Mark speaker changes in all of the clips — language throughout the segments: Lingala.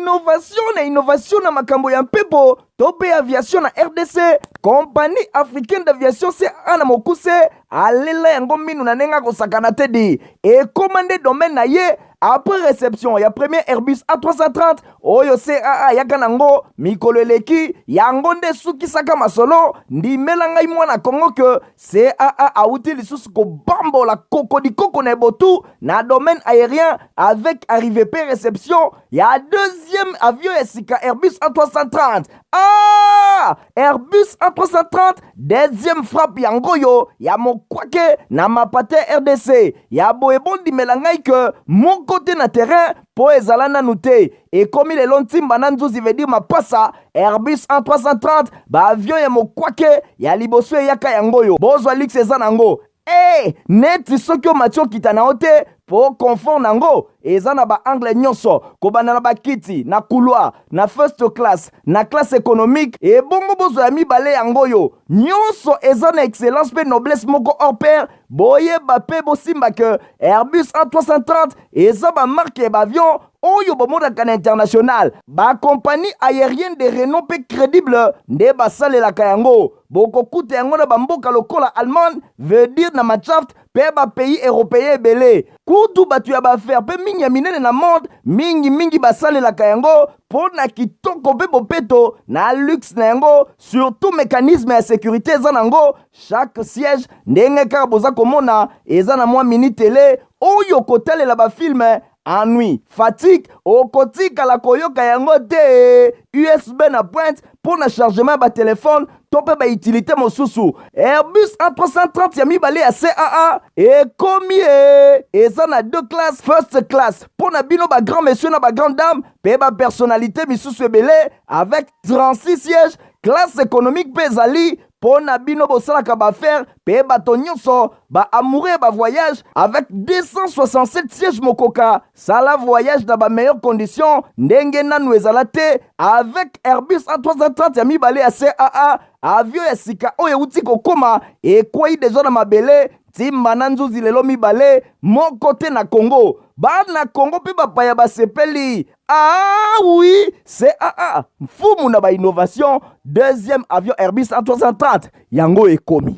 Speaker 1: Innovation na innovation na makambo ya mpepo to mpe aviation na RDC, Compagnie africaine d'aviation CAA na mokuse alela yango minu na ndenge akosakana te di ekoma nde domaine na ye après réception ya premier Airbus A330 oyo CAA ayaka nango mikolo eleki. Yango nde esukisaka masolo. Ndimela ngai mwana Kongo ke CAA awuti lisusu kobambola kokodikoko na ebotu na domaine aérien avec arrivée pe réception ya deuxième avion ya sika Airbus A330. Ah! Airbus A330 deuxième frappe yango oyo ya mokwake na mapate RDC ya boye. Bondimela ngai ke moko te na terrain mpo ezala nanu te. Ekomi lelo ntimba na nzuzi, veut dire mapasa. Airbus A330, baavion ya mokwake ya liboso eyaka yango oyo. Bozwa luxe eza nango e neti soki omati okita na yo te mpo confort nango eza na baangle nyonso, kobanda na bakiti na couloir, na first class, na classe économique. Ebongo bozwa ya mibale yango oyo nyonso eza na excellence mpe noblesse moko hors pair. Boyeba mpe bosimba ke Airbus A330 eza bamarque ya baavion oyo bomonaka na international. Bacompagnie aérienne de renom mpe crédible nde basalelaka yango. Bokokuta yango na bamboka lokola Allemagne, veut dire na Mannschaft, mpe bapays européen ebele. Kutu bato ya baaffaire mpe mingi ya minene na monde mingimingi basalelaka yango mpo na kitoko mpe bopeto na luxe na yango. Surtout mécanisme ya sécurité eza nango. Chaque siège, ndenge kaka boza komona, eza na mwa mini télé oyo kotalela bafilm. Ennui, fatigue okotikala koyoka yango te. USB na pointe mpo na chargement ya batelefone to mpe bautilité mosusu. Airbus A330 ya mibale ya CAA ekomi e eza na deux classes: first class mpo na bino bagrand monsieur na bagrande dame mpe bapersonnalité misusu ebele avec 36 sièges. Classe économique mpe ezali mpo na bino bosalaka baaffaire mpe bato nyonso baamoureux ya bavoyage avec 267 sièges. Mokoka sala voyage na bameilleure condition ndenge nanu ezala te avec Airbus A330 ya mibale ya CAA. Avion ya sika oyo euti kokóma, ekwei deja na mabele ntimba na nzuzi lelo mibale moko te na Congo. Bana Congo mpe bapaya basepeli. Ah oui, CAA mfumu na bainnovation. Deuxième avion Airbus A330 yango ekomi.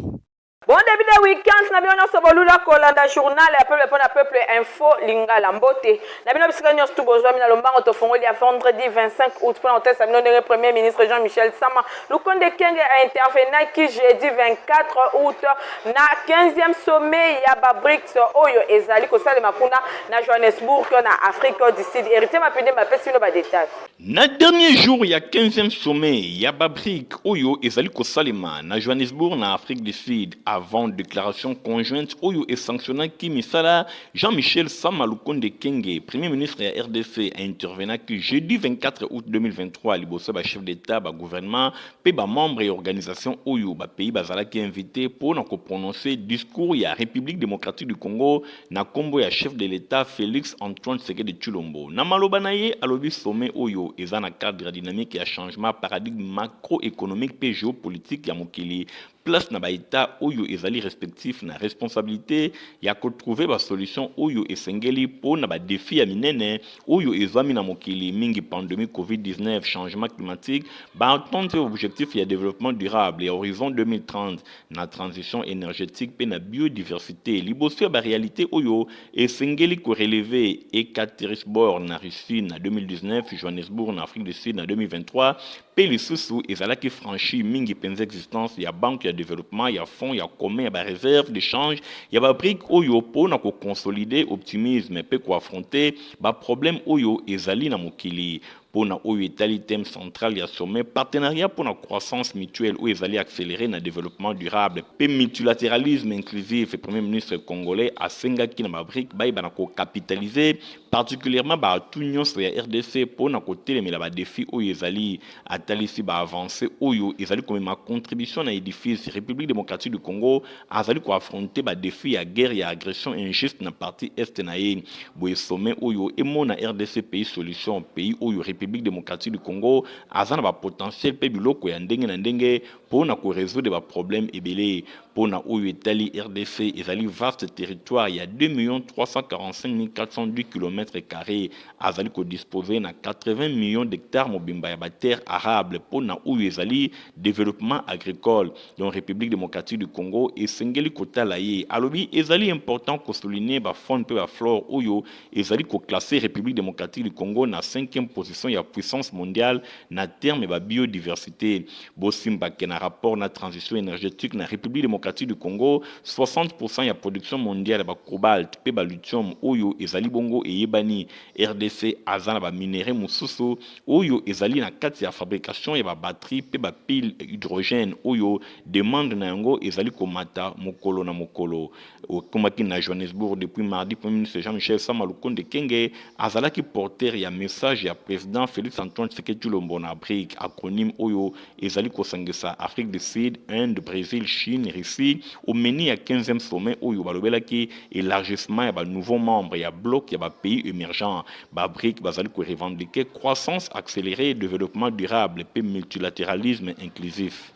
Speaker 2: Bon début de week-end na bino nyonso bolula kolanda journal ya peuple mpo na peuple, Info Lingala. Mbote na bino bisika nyonso tu bozwami. Na lombango tofongoli ya vendredi 25 août mpona kotesa bino ndenge premier ministre Jean-Michel Sama Lukonde Kenge aintervenaki jeudi 24 août na 15e sommet ya baBRICS oyo ezali kosalema kuna na Johannesburg, na Afrique du Sud. Héritier Mapende bapesi bino badetail.
Speaker 3: Na dernier jour ya 15e sommet ya baBRICS oyo ezali kosalema na Johannesburg, na Afrique du Sud, avant déclaration conjointe oyo esanctionnaki misala, Jean-Michel Sama Lukonde Kenge, premier ministre ya RDC, aintervenaki jeudi 24 août 2023 liboso ya bachef d'état, bagouvernement mpe bamembre ya organisation oyo bapays bazalaki invité mpo na koprononce discours ya République démocratique du Congo na nkombo ya chef de l'État Félix Antoine Tshisekedi Tshilombo. Na maloba na ye, alobi sommet oyo eza na cadre ya dynamique ya changement paradigme macroéconomique mpe géopolitique ya mokili, place na baétat oyo ezali respectif na responsabilité ya kotrouver basolution oyo esengeli mpo na badéfi ya minene oyo ezwami na mokili mingi: pandémie COVID-19, changement climatique, baatteindre objectif ya développement durable ya horizon 2030, na transition énergétique mpe na biodiversité. Liboso ya baréalité oyo esengeli korelever, Ekaterinbourg na Russie na 2019, Johannesburg na Afrique du Sud na 2023 mpe lisusu ezalaki franchi mingi mpenza existence ya banque ya développement, ya fonds ya commun ya baréserve de change ya baBRICS oyo mpo na koconsolider optimisme mpe koaffronter baproblème oyo ezali na mokili. Mpo na oyo etali thème central ya sommet, partenariat mpo na croissance mutuelle oyo ezali accéléré na développement durable mpe multilatéralisme inclusif, premier ministre congolais asengaki na baBRICS bayeba na kocapitaliser particulièrement baatu nyonso ya RDC mpo na kotelemela badéfi oyo ezali. Atalisi baavance oyo ezali komema contribution na édifice République démocratique du Congo azali koaffronter badéfi ya guerre ya agression injuste na partie est na ye. Boye sommet oyo emona RDC pays solution, pays oyo République République démocratique du Congo aza na ba potentiel mpe biloko ya ndenge na ndenge mpo na korésoudre ba problème ebele. Mpo na oyo etali RDC, ezali vaste territoire ya 2 345 410 km carré, azali kodispose na 80 millions d'hectares mobimba ya baterre arable mpo na oyo ezali développement agricole. Donc République démocratique du Congo esengeli kotala ye. Alobi ezali important kosouligner bafaune mpe baflore oyo ezali koclasser République démocratique du Congo na 5e position ya puissance mondiale na terme ya babiodiversité. Bosimbake na rapport na transition énergétique na République démocratique du Congo, 60 ya production mondiale ya bacobalt mpe balithium oyo ezali bongo eyebani. RDC aza na baminerai mosusu oyo ezali na kati ya fabrication ya babatterie mpe bapile hydrogène oyo demande na yango ezali komata mokolo na mokolo. Okomaki na Johannesburg depuis mardi, premier ministre Jean-Michel Sama Lukonde Kenge azalaki porteur ya message ya président Félix Antoine Tshisekedi Tshilombo na BRIC, acronyme oyo ezali kosangisa Afrique du Sud, Inde, Brésil, Chine, Russie, omeni ya 15e sommet oyo balobelaki élargissement ya banouveau membre ya bloc ya bapays émergents. BaBric bazali korevendiquer croissance accélérée, développement durable mpe multilatéralisme inclusif.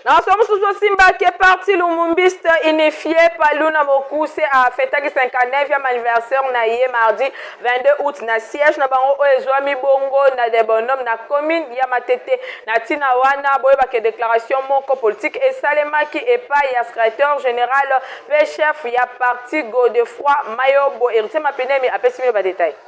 Speaker 2: Na so mosusu, osimbaki parti lumumbiste unifié, PALU na mokuse, afetaki 59e anniversaire na ye mardi 22 août na siège na bango oyo ezwami bongo na Debonhomme, na commune ya Matete. Na ntina wana, boyebaka déclaration moko politique esalemaki epai ya secrétaire général mpe chef ya parti, Godefroi Mayobo. Héritier Mapenemi apesi bino badetail.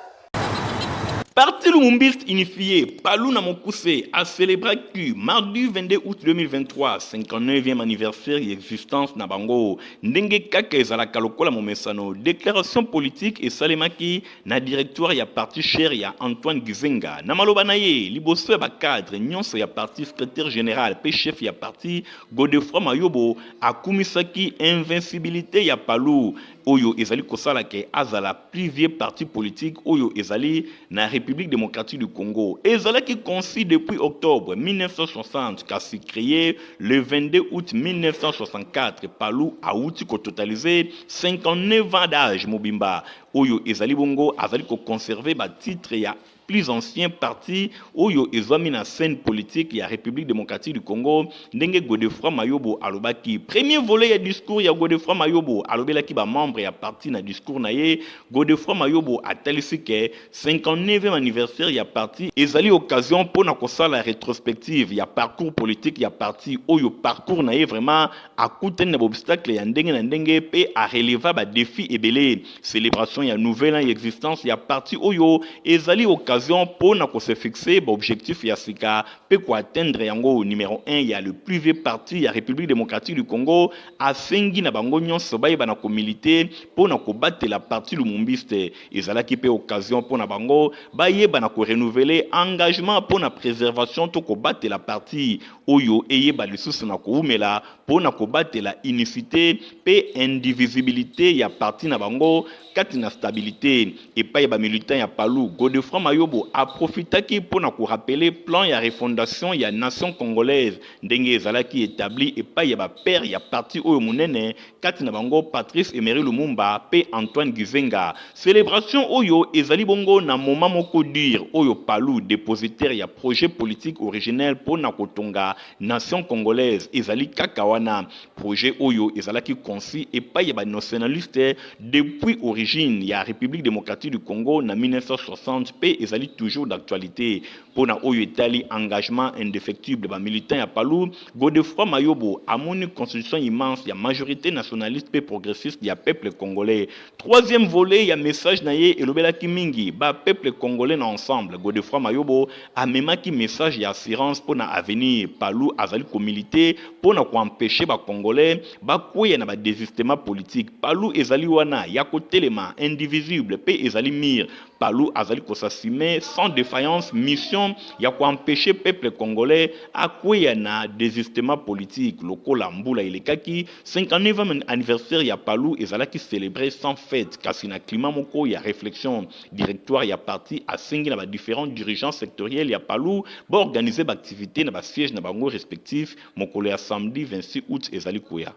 Speaker 3: Parti lumumbiste unifié, PALU na mokuse, a célébré mardi 22 août 2023 59e anniversaire ya existence na bango. Ndenge kaka ezalaka lokola momesano, déclaration politique esalemaki na directoire ya parti cher ya Antoine Gizenga. Na maloba na ye liboso ya bacadre nyonso ya parti, secrétaire général pe chef ya parti, Godefroy Mayobo, akumisaki invincibilité ya PALU oyo ezali kosala ke azala plus vieux parti politique oyo ezali na République démocratique du Congo. Ezalaki conçu depuis octobre 1960, kasi créé le 22 août 1964. PALU awuti kototaliser 59 ans d'âge mobimba oyo ezali bongo azali koconserver batitre ya plus ancien parti oyo ezwami na scène politique ya République démocratique du Congo, ndenge Godefroy Mayobo alobaki. Premier volet ya discours ya Godefroy Mayobo, alobelaki bamembre ya parti. Na discours na ye, Godefroy Mayobo atalisi ke 59e anniversaire ya parti ezali occasion mpona kosala rétrospective ya parcours politique ya parti oyo, parcours na ye vraiment akutani na baobstacle ya ndenge na ndenge mpe areleva badéfi ebele. Célébration ya nouvel an ya existence ya parti oyo ezali occasion mpona kose fixer baobjectif ya sika mpe koatteindre yango. Numéro 1 ya le plus vieux parti ya République démocratique du Congo asengi na bango nyonso bayeba na komiliter mpona kobatela parti lumumbiste. Ezalaki mpe occasion mpona bango bayeba na korenouveler engagement mpona préservation to kobatela parti oyo eyeba lisusu na kowumela, mpona kobatela unicité mpe indivisibilité ya parti na bango kati na stabilité. Epai ya bamilitant ya PALU, Godefroy Mayobo aprofitaki mpona korappeler plan ya refondation ya nation congolaise ndenge ezalaki établi epai ya bapère ya parti oyo monene, kati na bango Patrice Emery Lumumba mpe Antoine Gizenga. Célébration oyo ezali bongo na moment moko dur oyo PALU, dépositaire ya projet politique originel mpona kotonga nation congolaise, ezali kaka wana. Projet oyo ezalaki conçu epai ya banationaliste depuis origine ya République démocratique du Congo na 1960 mpe ezali toujours d'actualité. Mpona oyo etali engagement indéfectible bamilitant ya PALU, Godefroy Mayobo amoni constitution immense ya majorité nationaliste mpe progressiste ya peuple congolais. Troisième volet ya message na ye elobelaki mingi bapeuple congolais na ensemble. Godefroy Mayobo amemaki message ya assurance mpona avenir. PALU azali komiliter mpona koempêcher bacongolais bakweya na badésistement politique. PALU ezali wana ya kotelema, indivisible mpe ezali mûr. PALU azali kos'assumer sans défaillance mission ya koempêcher peuple congolais akweya na désistement politique. Lokola mbula elekaki, 59e anniversaire ya PALU ezalaki célébré sans fête, kasi na climat moko ya réflexion. Directoire ya parti asengi na badifférents dirigeants sectoriels ya PALU baorganiser baactivité na basiège na bango respectif mokolo ya samedi 26 août ezali koya.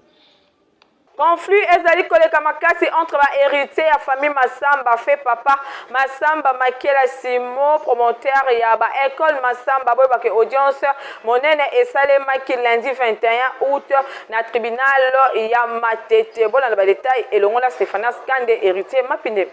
Speaker 2: Conflit ezali koleka makasi entre ba heritiers ya famille Massamba fait papa Massamba Makela Simon promoteur ya ba ecole Massamba. Boyeba ke audience monene esalemaki lundi 21 août na tribunal ya Matete. Bolanda ba details elongo na Stephanas Kande héritier Mapinde.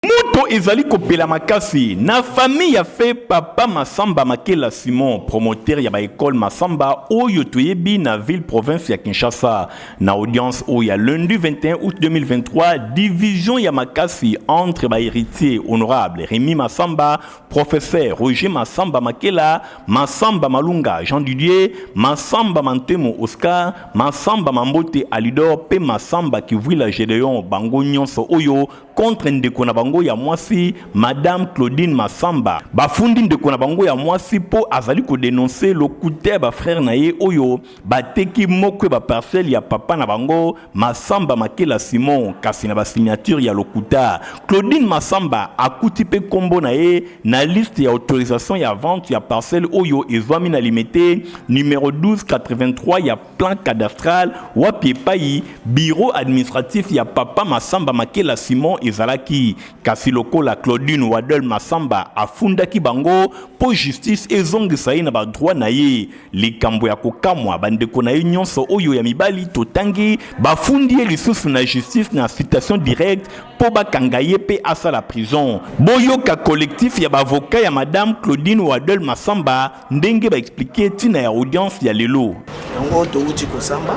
Speaker 3: Moto ezali kopela makasi na famille ya fe papa Massamba Makela Simon, promoteur ya ba ecole Massamba oyo toyebi na ville province ya Kinshasa. Na audience oyo ya lundi 21 août 2023, division ya makasi entre ba héritiers honorable Rémi Massamba, professeur Roger Massamba Makela, Massamba Malunga Jean Didier, Massamba Mantemo Oscar, Massamba Mambote Alidor pe Massamba Kivuila Gédéon, bango nyonso oyo contre ndeko na bango ya mwasi Madame Claudine Massamba. Bafundi ndeko na bango ya mwasi po azali kodenonse lokuta ya bafrère na ye oyo bateki moko ya baparcelle ya papa na bango Massamba Makela Simon, kasi na basignature ya lokuta. Claudine Massamba akuti mpe nkombo na ye na liste ya autorisation ya vente ya parcelle oyo ezwami na Limete numero 1283 ya plan cadastral, wapi epai bureau administratif ya papa Massamba Makela Simon ezalaki. Kasi lokola Claudine Wadel Massamba afundaki bango mpo justice ezongisa ye na badroit na ye, likambo ya kokamwa, bandeko na ye nyonso oyo ya mibali totangi bafundi ye lisusu na justice na citation directe mpo bakanga ye mpe asala prison. Boyoka collectif ya baavocat ya madame Claudine Wadel Massamba ndenge baexplike ntina ya audience ya lelo.
Speaker 4: Yango towuti kosamba,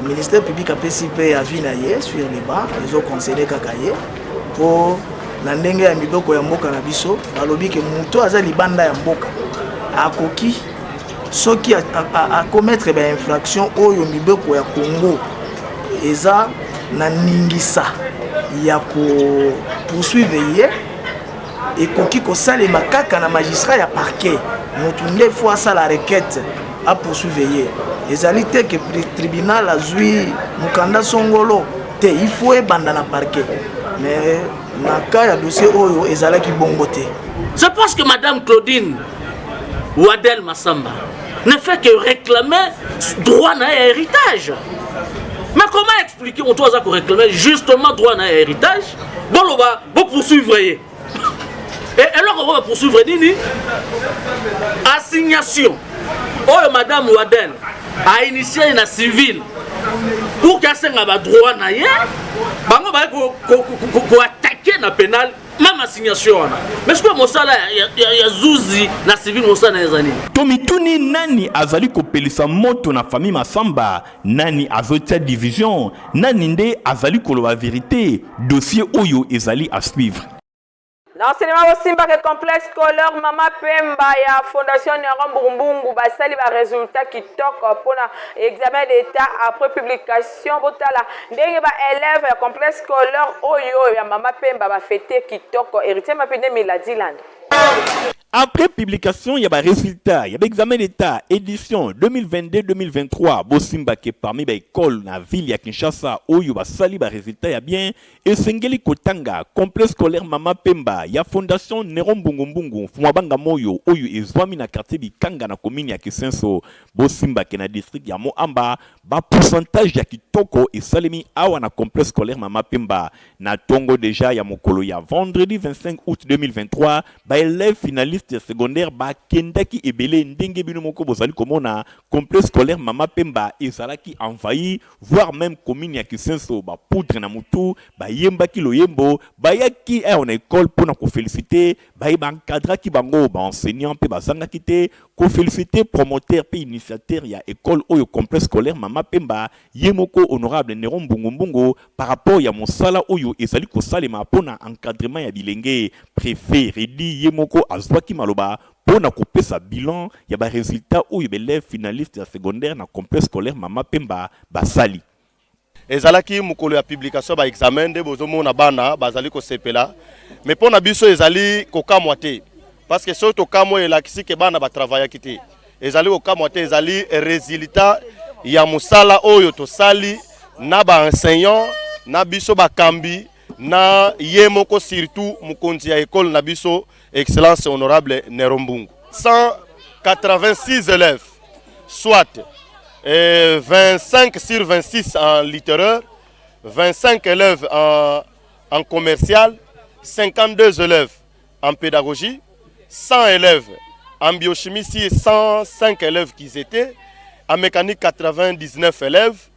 Speaker 4: ministère public apesi mpe avis na ye sur le banc, ezoconseille kaka ye mpo na ndenge ya mibeko ya mboka na biso. Balobi ke moto aza libanda ya mboka akoki, soki acommettre bainfraction oyo mibeko ya Congo eza na ningisa ya kopoursuivre ye, ekoki kosalema kaka na magistrat ya parquet. Motu nde fo asala requête apoursuivre ye. Ezali te ke tribunal azwi mokanda songolo te, il faut ebanda na parquet. Mais na cas ya dossier oyo ezalaki bongo te.
Speaker 5: C'est parce que madame Claudine Wadel Massamba ne fait que réclamer droit na héritage. Mais comment expliquer moto aza koréclamer justement droit na héritage, boloba bopoursuivre ye? Et eloko oyo bapoursuivre nini? Assignation oyo madame Wadel ainitié na civil pour ke asenga badroit na ye, bango baye koattaquer na pénal même assignation wana. Mais sikoyo mosala ya zuzi na civil, mosala na eza nini?
Speaker 3: Tomituni nani azali kopelisa moto na famille Massamba, nani azotia division, nani nde azali koloba vérité? Dossier oyo ezali à suivre.
Speaker 2: Na enseignement, bosimbaka complexe scolaire Mama Pemba ya Fondation Nero Mburumbungu basali baresultat kitoko mpona examen d'état après publication. Botala ndenge baélève ya complexe scolaire oyo ya Mama Pemba bafete kitoko. Héritier Mapinde Miladiland.
Speaker 3: Après publication ya barésultat ya baexamen d'état édition 2022-2023, bosimbake parmi baécole na ville ya Kinshasa oyo basali barésultat ya bien, esengeli kotanga complexe scolaire Mama Pemba ya Fondation Nero Mbungumbungu Mfumabanga Moyo oyo ezwami na quartier Bikanga na commune ya Kisenso. Bosimbake na district ya Moamba, bapourcentage ya kitoko esalemi awa na complexe scolaire Mama Pemba. Na ntongo deja ya mokolo ya vendredi 25 août 2023, baélève finaliste ya secondaire bakendaki ebele. Ndenge bino moko bozali komona, complexe scolaire Mama Pemba ezalaki envahi, voire même commune ya Kisenso bapoudre na mutu, bayembaki loyembo, bayaki awa na école mpona koféliciter baye baencadraki bango. Baenseignant mpe bazangaki te koféliciter promoteur mpe initiateur ya école oyo, complexe scolaire Mama Pemba, ye moko honorable Nero Mbungumbungu, par rapport ya mosala oyo ezali kosalema mpona encadrement ya bilenge. Préfet Redi ye moko azwaki maloba mpona kopesa bilan ya baresultat oyo baélève finaliste ya secondaire na complexe scolaire Mama Pemba basali.
Speaker 6: Ezalaki mokolo ya publication ba examen nde bozomona bana bazali kosepela. Mais mpo na biso ezali kokamwa te, parce que soki tokamwa, elakisi ke bana batravaillaki te. Ezali kokamwa te, ezali résultat ya mosala oyo tosali na baenseignant na biso, bakambi na ye moko, surtout mokonzi ya ekole na biso, excellence honorable Nero Mbungu. 186 élèves, soit Et 25 sur 26 en littéraire, 25 élèves en, en commercial, 52 élèves en pédagogie, 100 élèves en biochimie, 105 élèves qui étaient, en mécanique 99 élèves,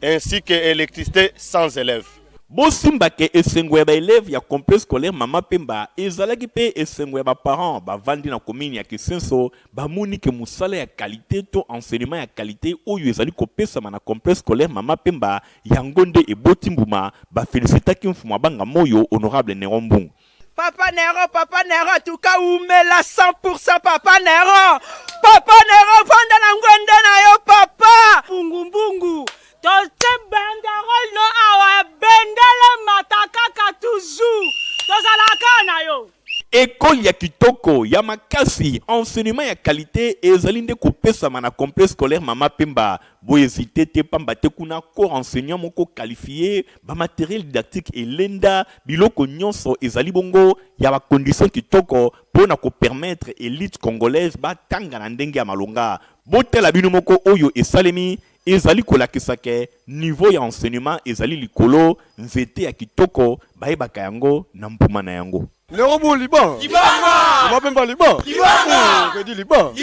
Speaker 6: ainsi que électricité 100 élèves.
Speaker 3: Bosimba ke esengo ya ba elèves ya complexe scolaire Mama Pemba ezalaki mpe esengo ya ba parents bavandi na commune ya Kisenso. Bamoni ke mosala ya qualité to enseignement ya qualité oyo ezali kopesama na complexe scolaire Mama Pemba, yango nde eboti mbuma. Bafélicitaki mfumu abanga moyo honorable Néron Mbungu.
Speaker 7: Papa Nero, Papa Nero, en tout cas, umela 100% Papa Nero. Papa Nero, vanda na ngwende na yo, papa.
Speaker 8: Mbungu mbungu. Tote banderole no awa bendele mata kaka toujours. Tozalaka na yo.
Speaker 3: Ekole ya kitoko ya makasi, enseignement ya qualité ezali nde kopesama na complexe scolaire Mama Pemba. Bohésiter te, pamba te kuna corps enseignant moko qualifié, bamatériel didactique elenda, biloko nyonso ezali bongo ya bacondition kitoko mpo na kopermettre élite congolaise batanga na ndenge ya malonga. Botala bino moko, oyo esalemi ezali kolakisa ke niveau ya enseignement ezali likolo. Nzete ya kitoko bayebaka yango na mbuma na yango.
Speaker 6: Néron Liban. Mama Pemba Liban. Liban. Liban.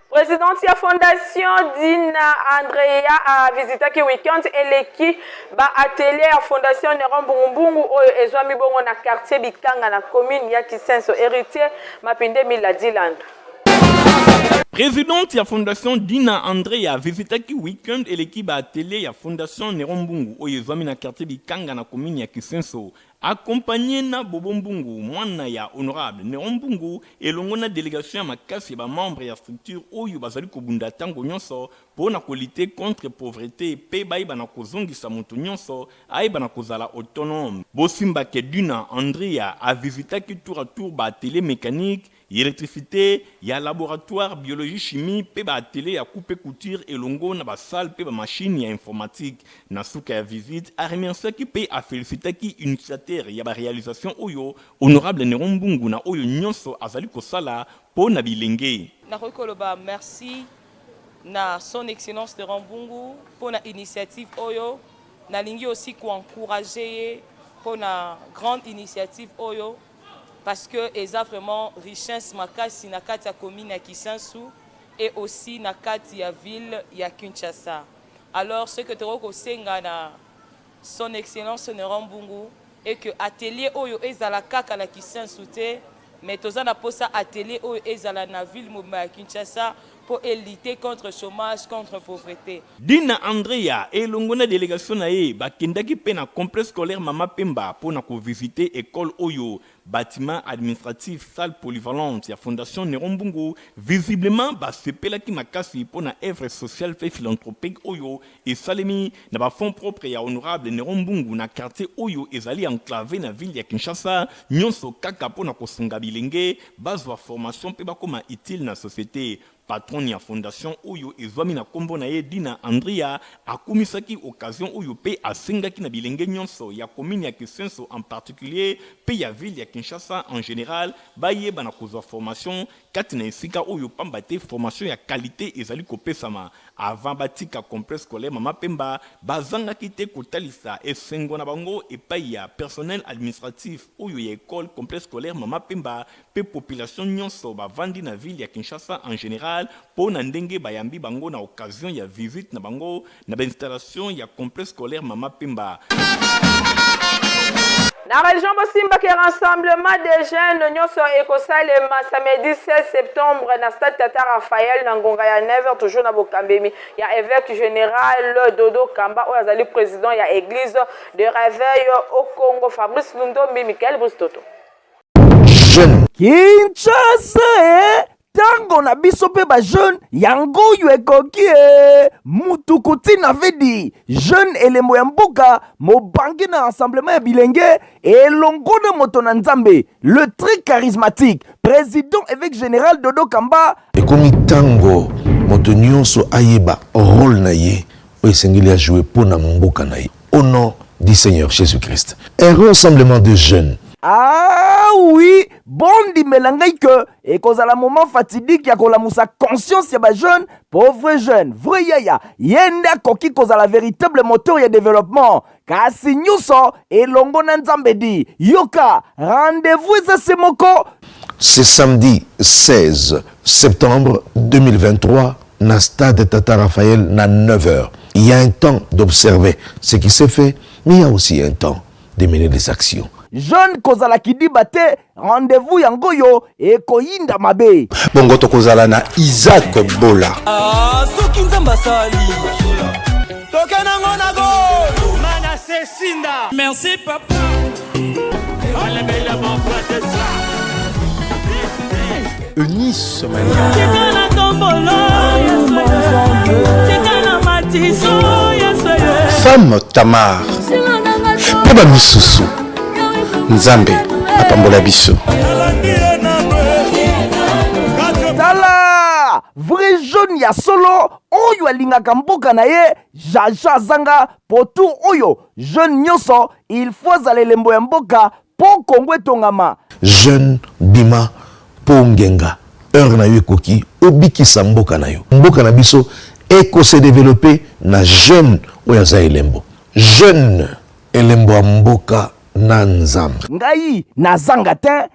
Speaker 2: Présidente ya fondation Dina Andrea avisitaki weekend eleki baatelier ya fondation Néron Mbungumbungu oyo ezwami bongo na quartier Bikanga na commune ya Kisenso. Héritier Mapinde Mila Dilandu.
Speaker 3: Présidente ya fondation Dina Andrea avisitaki weekend eleki baatelier ya fondation Néron Mbungu oyo ezwami na quartier Bikanga na commune ya Kisenso, accompagné na Bobo Mbungu, mwana ya honorable Néron Mbungu, elongo na délégation ya makasi ya bamembre ya structure oyo bazali kobunda ntango nyonso mpo na kolutter contre pauvreté mpe bayeba na kozongisa moto nyonso ayeba na kozala autonome. Bosimba ke Dina Andrea avisitaki tour à tour baatelier mécanique, électricité, ya laboratoire biologie chimie mpe baatelier ya coupe couture, elongo na basalle mpe bamachine ya informatique. Na suka ya visite, aremerciaki mpe afélicitaki initiateur ya baréalisation oyo, honorable Néron Mbungu, na oyo nyonso azali kosala mpo na bilenge.
Speaker 9: Nakoki koloba merci na Son Excellence Néron Mbungu mpona initiative oyo. Nalingi aussi koencourager ye mpona grande initiative oyo, parce que eza vraiment richesse makasi na kati ya commune ya Kisensu et aussi na kati ya ville ya Kinshasa. Alors, ce que tokoki kosenga na Son Excellence Néron Mbungu est que atelier oyo ezala kaka na Kisensu te, mais toza na posa atelier oyo ezala na ville mobimba ya Kinshasa mpo elutter contre chômage, contre pauvreté.
Speaker 3: Dina Andrea elongo na délégation na ye bakendaki mpe na complexe scolaire Mama Pemba mpo na kovisiter ekole oyo, bâtiment administratif, salle polyvalente ya fondation Néron Mbungu. Visiblement basepelaki makasi mpo na œuvre sociale mpe philanthropique oyo esalemi na bafonds propre ya honorable Néron Mbungu na quartier oyo ezali enclavé na ville ya Kinshasa, nyonso kaka mpo na kosunga bilenge bazwa formation mpe bakóma utile na société. Patron ya fondation oyo ezwami na nkombo na ye, Dina Andrea, akumisaki occasion oyo mpe asengaki na bilenge nyonso ya commune ya Kisenso en particulier mpe ya ville ya Kinshasa en général bayeba na kozwa formation kati na esika oyo, pamba te formation ya qualité ezali kopesama. Avant batika complexe scolaire Mama Pemba, bazangaki te kotalisa esengo na bango epai ya personnel administratif oyo ya école complexe scolaire Mama Pemba mpe population nyonso bavandi na ville ya Kinshasa en général mpo na ndenge bayambi bango na occasion ya visite na bango na bainstallation ya complexe scolaire Mama Pemba.
Speaker 2: Na région, bosimbaki rassemblement des jeunes nyonso ekosalema samedi 16 septembre na stade Tata Raphaël na ngonga ya 9h, toujours na bokambemi ya évêque général Dodo Kamba oyo azali président ya Église de réveil au Congo. Fabrice Lundombi, Michael Bustoto.
Speaker 1: Jeune Kinshasa e ntango na biso mpe bajeune, yango oyo ekoki e mutuku ntina vedi jeune elembo ya mboka mobangi na rassemblement ya bilenge elongo na moto na Nzambe, le très charismatique président évêque général Dodo Kamba.
Speaker 10: Ekomi ntango moto nyonso ayeba rôle na ye oyo esengeli ajouer mpo na mboka na ye. Au nom du Seigneur Jésus-Christ, un rassemblement de jeunes.
Speaker 1: Ah. Ah oui, bondimela ngai que ekozala moment fatidique ya kolamusa conscience ya ba jeune, pauvre jeune, vrai yaya, ye nde akoki kozala véritable moteur ya développement. Kasi nyonso elongo na Nzambe di. Yoka, rendez-vous eza se moko.
Speaker 10: Ce samedi 16 septembre 2023 na stade Tata Raphaël na 9h. Il y a un temps d'observer ce qui s'est fait, mais il y a aussi un temps de mener des actions.
Speaker 1: Jeune kozala kidiba te, rendez-vous yango yo ekoyinda mabe.
Speaker 11: Bongo tokozala na Isaac Bola.
Speaker 7: Ah, soki Nzambe asali tokenango na go Manase Sinda.
Speaker 12: Merci papa.
Speaker 11: Eunice Mania. Femme Tamar. Mpe bamisusu. Nzambe apambola biso.
Speaker 1: Tala vrai jeune ya solo oyo alingaka mboka na ye jaja azanga potu oyo jeune nyonso il faut azala elembo ya mboka mpo Kongo etongama.
Speaker 10: Jeune bima mpo ongenga, heure na yo ekoki obikisa mboka na yo. Mboka na biso eko se developper na jeune oyo aza elembo. Jeune elembo ya mboka na Nzambe.
Speaker 1: Ngai nazanga te.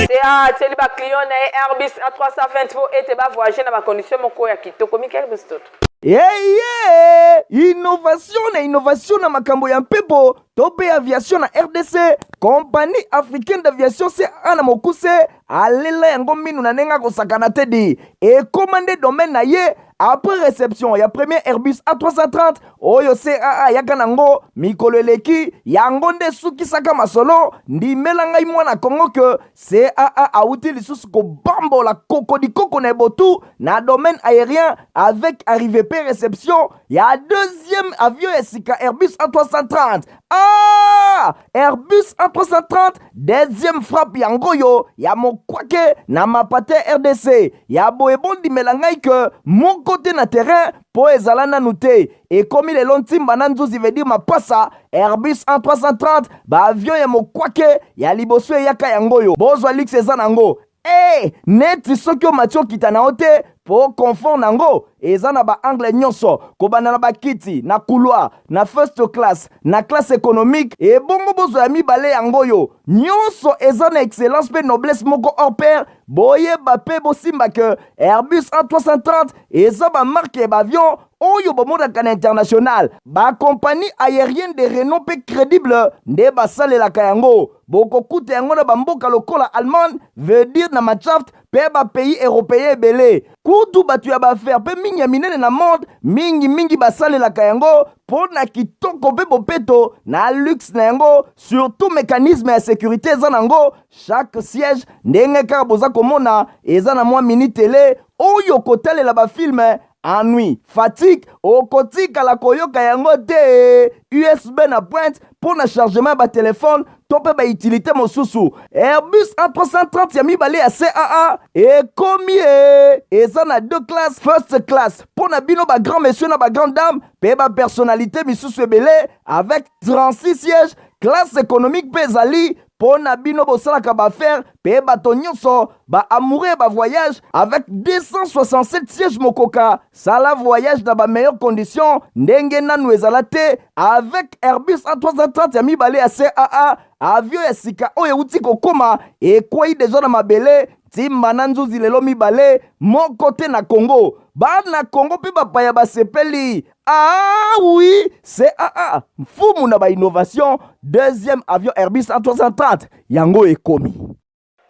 Speaker 2: CA atieli ba client na ye Airbus A320 mpo ete ba voyager na ba conditions moko ya kitoko. Michael Bustoto.
Speaker 1: Eye innovation na innovation na makambo ya mpepo to mpe aviation na RDC, Compagnie africaine d'aviation CAA na mokuse alela yango minu na ndenge akosakana te di ekoma nde domaine na ye après reception ya premier Airbus A330 oyo CAA ayaka nango mikolo eleki, yango nde esukisaka masolo. Ndimela ngai mwana Congo que CAA awuti lisusu kobambola kokodikoko na ebotu na domaine aérien avec arrivée pe reception ya deuxième avion ya sika Airbus A330. Ah! Airbus A330 deuxième frappe yango oyo ya mokwake na mapate RDC ya boye bondimela ngai que moko te na terrain po ezala nanu te ekomi lelo ntimba na nzuzi veut dire mapasa Airbus A330 ba avion ya mokwake ya liboso eyaka yango oyo bozwa luxe eza nango e neti soki omati okita na yo te po confort nango eza na ba angle nyonso kobanda na bakiti na couloir na first class na classe économique ebongo bozwa ya mibale yango oyo nyonso eza na excellence mpe noblesse moko hors pair. Boyeba mpe bosimba ke Airbus A330 eza ba marque ya ba avion oyo bomonaka na international. Ba compagnie aérienne de renom mpe credible nde basalelaka yango. Bokokuta yango na ba mboka lokola Allemagne, veut dire na Mannschaft mpe ba pays européen ebele. Kutu bato ya ba affaires mpe mingi ya minene na monde mingi mingi basalelaka yango mpo na kitoko mpe bopeto na luxe na yango, surtout mécanisme ya sécurité eza nango. Chaque siège ndenge kaka boza komona eza na mwa mini tele oyo kotalela ba film ennui fatigue okotikala koyoka yango te. USB na pointe mpo na chargement ya ba telefone to mpe ba utilité mosusu. Airbus A330 ya mibale ya CAA ekomi e eza na deux classes, first class mpo na bino ba grand monsieur na ba grande dame mpe ba personnalité misusu ebele avec 36 sièges. Classe économique mpe ezali mpo na bino bosalaka ba affaire mpe bato nyonso ba amoureux ya ba voyage avec 267 sièges mokoka sala voyage na ba meilleures conditions ndenge nanu ezala te avec Airbus A330 ya mibale ya CAA avion ya sika oyo euti kokoma ekwei deja na mabele ntimba na nzuzi lelo mibale moko te na Congo. Bana Congo mpe bapaya basepeli. Ah oui, CAA mfumu na ba innovation, deuxième avion Airbus A330 yango ekomi.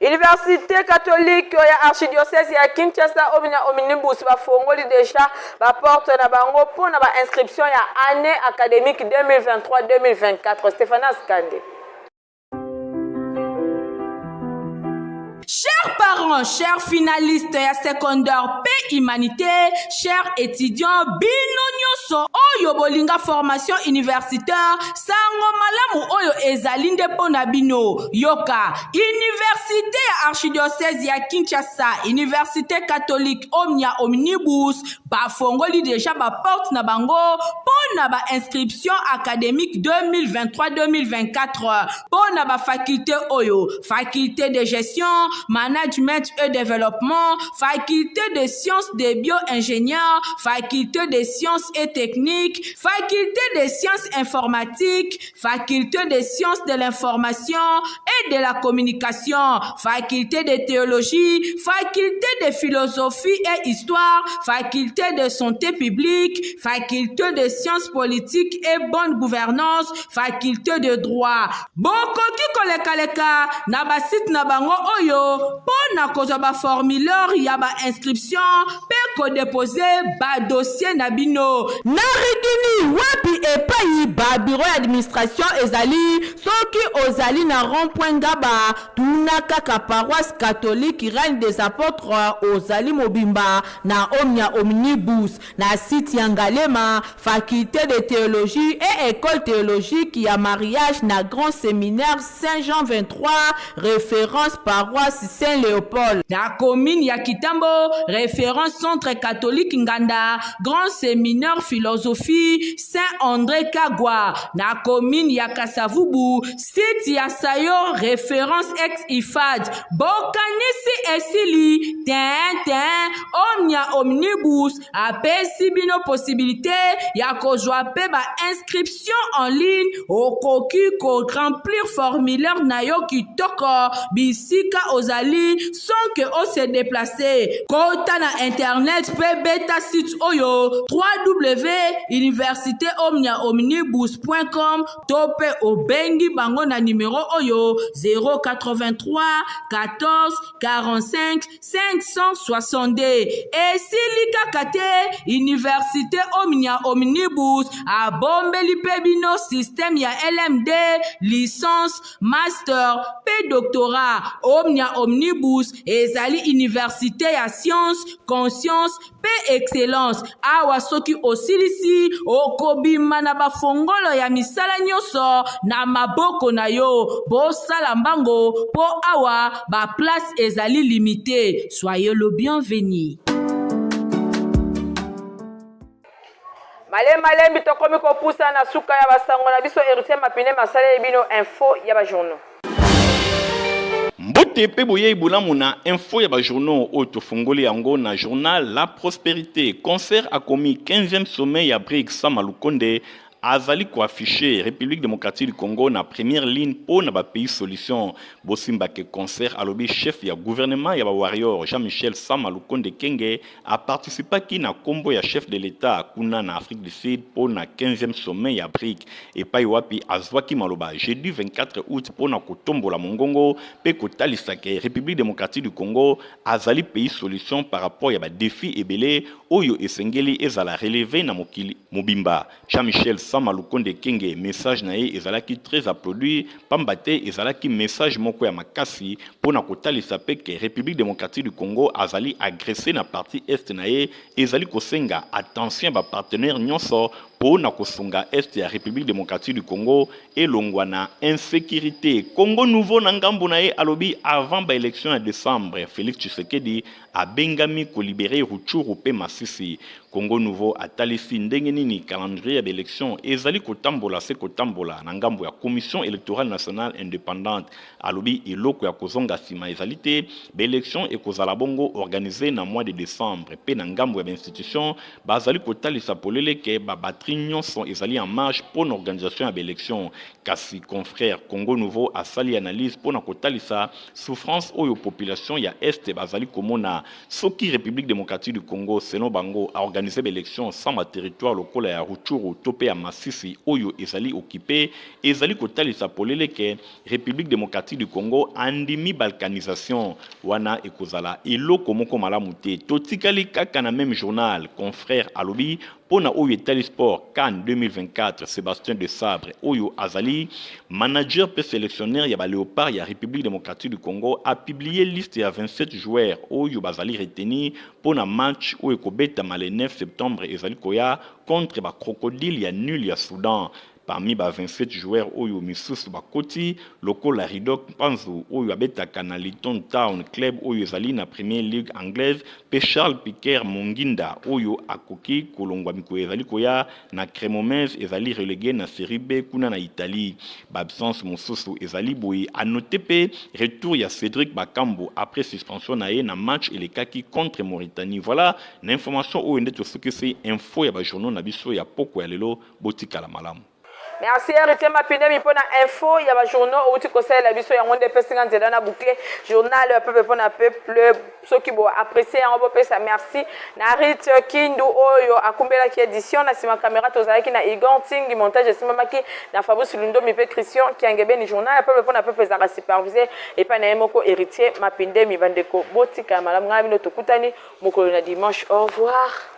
Speaker 2: Université catholique ya archidiocèse ya Kinshasa oyo na omnibus bafongoli deja ba porte na bango mpo na ba inscription ya année académique 2023-2024. Stéphanas Kande.
Speaker 7: Chers
Speaker 12: Chers parents, chers finalistes ya secondaire pe humanité, chers étudiants, bino nyonso oyo bolinga formation universitaire, sango malamu oyo ezali nde mpo na bino. Yoka, Université ya Archidiocèse ya Kinshasa, Université catholique Omnia Omnibus, bafongoli deja ba porte na bango mpo na ba inscription académique 2023-2024 mpo na ba faculté oyo: faculté de gestion, management et développement, faculté de sciences de bio-ingénieur, faculté de sciences et techniques, faculté de sciences informatiques, faculté de sciences de l'information et de la communication, faculté de théologie, faculté de philosophie et histoire, faculté de santé publique, faculté de sciences politiques et bonne gouvernance, faculté de droit. Bokoki kolekaleka na basite na bango oyo mpo na kozwa baformulaire ya bainscription mpe kodepose badossier na bino. Na Rigini, wapi epai ba bureau ya administration ezali? Soki ozali na rond point Ngaba, tuna kaka paroisse catholique Reine des Apôtres, ozali mobimba na Omnia Omnibus. Na site ya Ngalema, faculte de théologie et école théologique ya mariage na grand séminaire Saint-Jean 23, référence paroisse Saint-Léopold. Na commune ya Kitambo, référence centre catholique Nganda, grand séminaire philosophie Saint-André Kagwa. Na commune ya Kasavubu, site ya Sayo, référence ex-IFAD. Bokanisi esili, tin tin, Omnia Omnibus apesi bino possibilité ya kozwa mpe ba inscription en ligne. Okoki ko-remplir formulaire na yo kitoko bisika ozali sans que ose déplacer. Kota na internet mpe beta site oyo www.universitéomniaomnibus.com to mpe obengi bango na numero oyo 083 14 45 562. Esili kaka te, Université Omnia Omnibus abombeli mpe bino système ya LMD, licence, master mpe doctorat. Omnia Omnibus ezali université ya science, conscience mpe excellence. Awa soki osilisi, okobima na bafongolo ya misala nyonso na maboko na yo. Bosala mbango mpo awa baplace ezali limité. Soyez le bienvenu.
Speaker 2: Malembe malembe, tokomi kopusa na suka ya basango na biso. Héritier Mapine masaleli bino info ya bajournaux.
Speaker 3: Mbote mpe boyei bolamu na info ya bajournaux oyo tofungoli yango na journal La Prospérité. Concert akomi 15e sommet ya BRICS, Sama Lukonde azali koaffiche République démocratique du Congo na première ligne mpo na bapays solution. Bosimbake concert alobi chef ya gouvernement ya bawarrior Jean-Michel Sama Lukonde Kenge aparticipaki na nkombo ya chef de l'État kuna na Afrique du Sud mpo na 15e sommet ya BRIC, epai wapi azwaki maloba jeudi 24 août mpo na kotombola mongongo mpe kotalisa ke République démocratique du Congo azali pays solution par rapport ya badéfi ebele oyo esengeli ezala relevé na mokili mobimba. Jean-Michel Sama Lukonde Kenge, message na ye ezalaki très applaudi, pamba te ezalaki message moko ya makasi mpo na kotalisa mpe ke République démocratique du Congo azali agressé na partie est na ye. Ezali kosenga attention ya bapartenaire nyonso mpo na kosunga est ya République démocratique du Congo elongwa na insécurité. Congo Nouveau na ngambo na ye alobi avant baélection ya décembre, Félix Tshisekedi abengami kolibérer Rutshuru mpe Masisi. Congo Nouveau atalisi ndenge nini calendrier ya baélection ezali kotambola se kotambola na ngambo ya Commission électorale nationale indépendante. Alobi eloko ya kozonga nsima ezali te, baélection ekozala bongo organisé na mois de décembre. Mpe na ngambo ya bainstitution, bazali kotalisa polele ke babatterie nyonso ezali en marche mpo na organisation ya baélection. Kasi confrère Congo Nouveau asali analyse mpo na kotalisa souffrance oyo population ya est bazali komona soki République démocratique du Congo, selon bango, aorganize baélection sans baterritoire lokola ya Rutshuru to mpe ya Masisi oyo ezali occupé. Ezali kotalisa polele ke République démocratique du Congo andimi balkanisation wana, ekozala eloko moko malamu te. Totikali kaka na même journal, confrère alobi Mpo na oyo etali sport, CAN 2024, Sebastien Desabre oyo azali manager mpe selectionneur ya ba Leopards ya Republique democratique du Congo a publier liste ya 27 joueurs oyo bazali retenus mpo na match oyo ekobetama le 9 septembre ezali koya contre ba Crocodiles ya Nul ya Soudan. Parmi ba 27 joueurs oyo misusu bakoti lokola Ridok Mpanzu oyo abetaka na Luton Town, club oyo ezali na Premier League anglaise mpe Charles Piquer Monginda oyo akoki kolongwa mikolo ezali koya na Cremonese ezali relegue na Serie B kuna na Italie. Ba absences mosusu ezali boye, a noter mpe retour ya Cedric Bakambu après suspension na ye na match elekaki contre Mauritanie. Voilà na information oyo nde tosukisi info ya ba journaux na biso ya pokwa ya lelo. Botikala malamu.
Speaker 2: Merci Heritier Mapindemi mpo na info ya ba journaux owuti kosalela biso yango nde epesi nga nzela na boucle journal ya peuple mpo na peuple soki bo apprécier yango bopesa merci na Rit Kindu oyo akumbelaki edition na nsima camera tozalaki na Igor Ntingi montage esimbamaki na Fabrice Lundomi mpe Christian Kiangebeni journal ya peuple mpo na peuple ezalaka supervisé epai na ye moko Heritier Mapindemi bandeko botika malamu ngai bino tokutani mokolo na dimanche au revoir.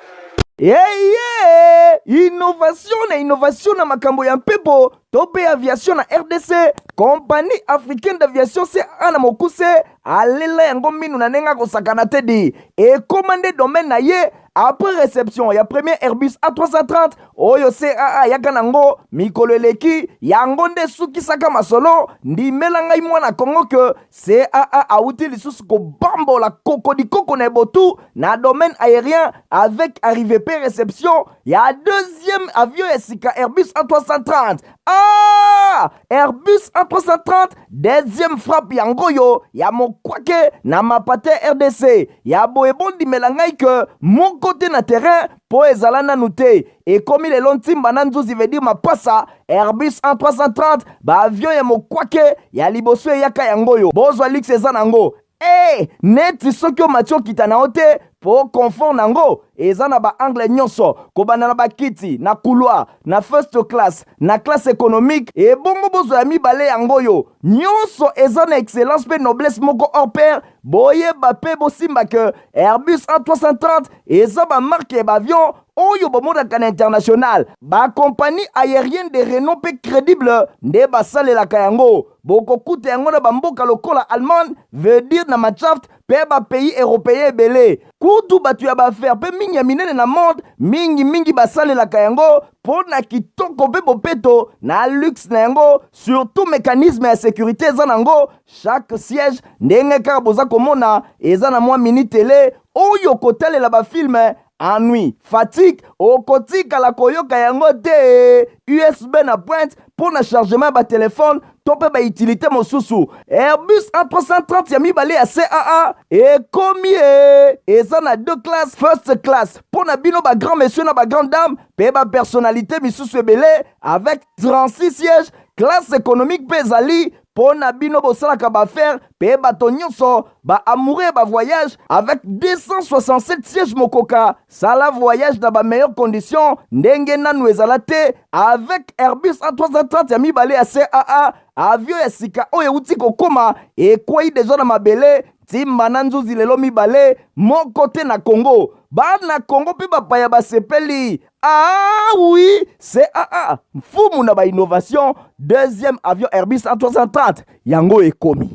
Speaker 1: Eye! Innovation na innovation na makambo ya mpepo to mpe aviation na rdc, Compagnie africaine d'aviation CAA na mokuse alela yango minu na ndenge akosakana te di ekoma nde domaine na ye après reception ya premier Airbus A330 oyo CAA ayaka nango mikolo eleki, yango nde esukisaka masolo. Ndimela ngai mwana Congo que CAA awuti lisusu kobambola kokodikoko na ebotu na domaine aérien avec arrivée pe réception ya deuxième avion ya sika Airbus A330. Ah! Airbus A330 deuxième frappe yango oyo ya mokwake na mapate RDC ya boye bondimela ngai ke moko te na terrain mpo ezala nanu te ekomi lelo ntimba na nzuzi veut dire mapasa Airbus A330 ba avion ya mokwake ya liboso eyaka yango oyo bozwa luxe eza nango e eh, neti soki omati okita na yo te mpo confort nango eza na ba angle nyonso kobanda na bakiti na couloir na first class na classe économique ebongo bozwa ya mibale yango oyo nyonso eza na excellence mpe noblesse moko hors pair boyeba mpe bosimba ke Airbus A330 eza ba marque ya baavion oyo bomonaka na international bakompagnie aérienne de renom mpe crédible nde basalelaka yango bokokuta yango na bamboka lokola Allemagne veut dire na Mannschaft mpe bapays européen ebele kutu bato ya baaffaire mpe mingi ya minene na monde mingi mingi basalelaka yango mpo na kitoko mpe bopeto na luxe na yango surtout mécanisme ya sécurité eza nango chaque siège ndenge kaka boza komona eza na mwa mini tele oyo kotalela bafilme ennui fatigue okotikala koyoka yango te usb na pointe mpo na chargement ya batelefone to mpe bautilité mosusu airbus a330 ya mibale ya caa ekomi e eza na deux classes first class mpo na bino bagrand monsieur na bagrand dame mpe bapersonnalité misusu ebele avec 36 sièges classe économique mpe ezali mpo na bino bosalaka baaffaire mpe bato nyonso baamoureux ya bavoyage avec 267 siège mokoka sala voyage na bameilleure condition ndenge nanu ezala te avec airbus a330 ya mibale ya caa avion ya sika oyo euti kokoma ekwei deja na mabele ntimba na nzuzi lelo mibale moko te na congo bana congo mpe bapaya basepeli Ah oui, CAA, mfumu na ba innovation, deuxième avion Airbus A330 yango ekomi.